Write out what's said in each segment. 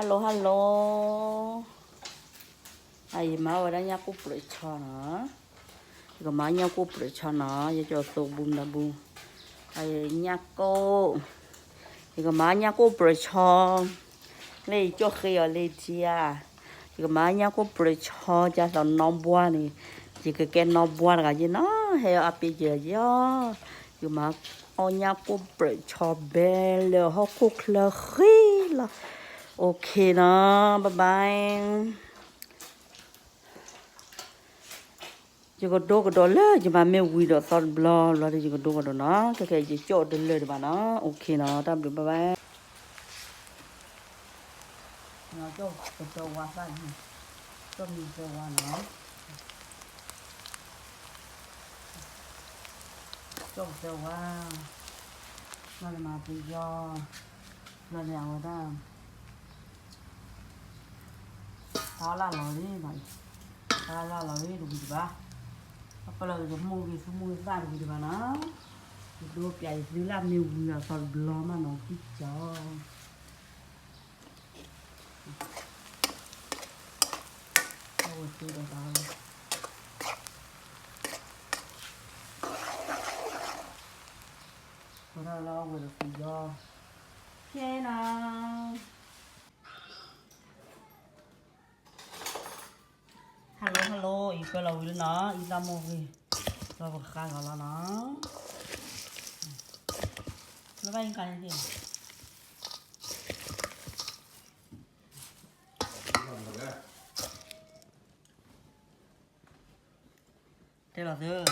Hello hello, အယမၤဝဲဒၣ်ညၣ်ကိၣ်ပြၢးဆီနီၤ, ယကမၤညၣ်ကိၣ်ပြၢးဆီနီၤ, ယကၠီသိးဘူနၤဘူ, အညၣ်ကိၣ်, ယကမၤညၣ်ကိၣ်ပြၢးဆီ, လၢယကၠီဃ့အီၤလၢထံဧါ, ယကမၤညၣ်ကိၣ်ပြၢးဆီဒ်သိးနီၢ်ဘှါန့ၣ်, ယကကဲနီၢ်ဘှါတဂၤယ့နီၤ, ဟဲအီၣ်အပ့ၤယဲ, ယကမၤအီၣ်ညၣ်ကိၣ်ပြၢးဆီဘဲလၢဟီၣ်ခိၣ်ချၢဃံလီၤ, OKနီၤ, bye bye. ယကဒိကဒီးလၢယမၤမ့ၢ်ဝံၤဒီးသီတဘျီဘျီဒီး ယကဒိကဒီးနီၤ, ခဲခဲယကၠီတလၢာ်ဒံးဘၣ်နီၤ, OKနီၤ, တၢ်ဘျုး bye bye. ကၠီကတၢၢ်ဝါသၣ်န့ၣ်, ကၠီမံၤကတၢၢ်ဝါနီၤ, ကၠီကတၢၢ်ဝါ, ဘျီန့ၣ်မၤသံယီ, ဘျီန့ၣ်အဝဲဒၣ် ဖးလၢလီၤလံနီၤ, ဖးလၢလီၤလံတဝံၤဒံးဘၣ်, အပလီၢ်ကမိၢ်ဂ့ၤ သူမိၢ်ဂ့ၤသၣ်တဝံၤဒံးဘၣ်နီၤ, ယဒိပျးယသုလၢအမ့ၢ်ဝံၤအသီတဘျီမးနီၤ, ကံၢ်ကၠီ, အဝဲသ့ဒီးသးလီၤ, ဝဲဒၣ်လၢအဝဲဒီးသံယီ, ခဲနီၤ. Hello hello, အံၤကွဲလီၤဝံၤလံနီၤ, အံၤသၣ်မိၢ်ဂ့ၤ, ဒီးပကဃါဂီၤလီၤနီၤ, လၢဘၣ်အံၤဃါန့ၣ်သ့ၣ် တဲလီၤသု,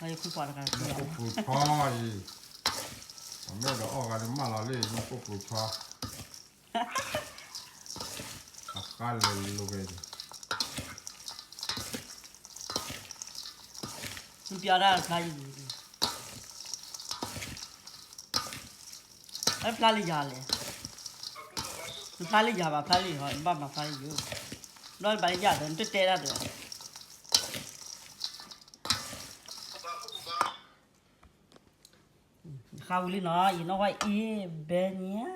ယခိၣ်ပှၤတဂၤတပူၤလီၤ, ညၣ်ကိၣ်ပူၤဖီအံၤ, အမ့ၢ်ဒီးအီၣ်ဂၤလၢမၢလီၤလံ ညၣ်ကိၣ်ပူၤဖီ, အဃါလဲၤလိၤက့ၤ, နပျီဒၣ်တဖျါယံၤ, အဖျါလံယၤလဲၣ်, နဖျါလံယၤဘၣ်ဖျါလံယၤ, ဘၣ်မၤဖျါလံယၤ, ဘျီဘၣ်လံယၤဒီး နတတဲဒၣ်ဒီး ဃါဝံၤလံနီၤ, ယနီၢ်ဝဲအ့ၣ်ဘဲညါ,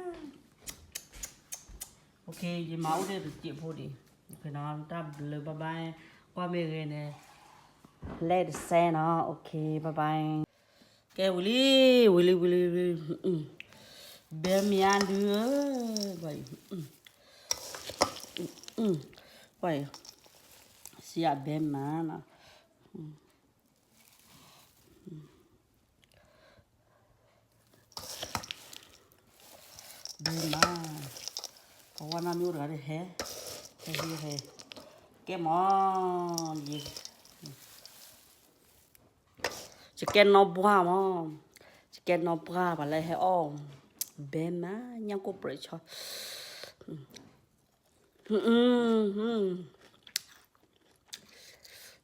OK, ယမၤအိၣ်ဒံးတစဲးဖိဒံး, တၢ်ဘျုး bye bye, ကွၢ်မ့ၢ်ဂ့ၤန့ၣ်, like shareနီၤ, OK, bye bye. ကဲဝံၤလံ, ဝံၤလံ ဝံၤလံ, ဘဲမါဒု, ကွၢ်အံၤ, ကွၢ်အံၤ, စံးအဘဲမါနီၤ, ဘဲမါ, ပဝဲနၢ်မ့ၢ်အိၣ်တဂၤဒီးဟဲ, ဟဲဟဲဟဲ, ကဲမီၤ, ယကဲနီၢ်ဘှါမီၤ, ယကဲနီၢ်ဘှါပှၤလၢဟဲအီၣ်, ဘဲမါ, ညၣ်ကိၣ်ပြၢးဆီ,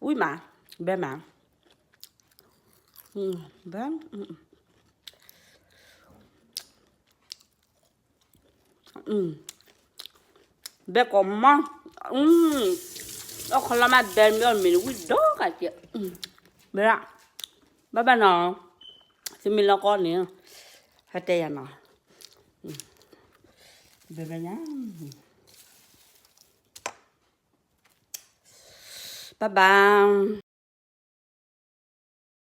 ဝံၤမး, ဘဲမါ, ဘဲ, ဘဲကိးမီၤ, အီၣ်ခီလီၤမး ဘဲမ့ၢ်အီၣ်မ့ၤန့ၣ် ဝံၣ်ဒီးကးက့, ဘဲဒၣ်, ဘၣ်ဘၣ်နီၤ, သုမ့ၢ်လီၤကီန့ၣ်, ဟဲတဲယၤနီၤ, ဘဲဘဲညါ, ဘၣ်ဘၣ်.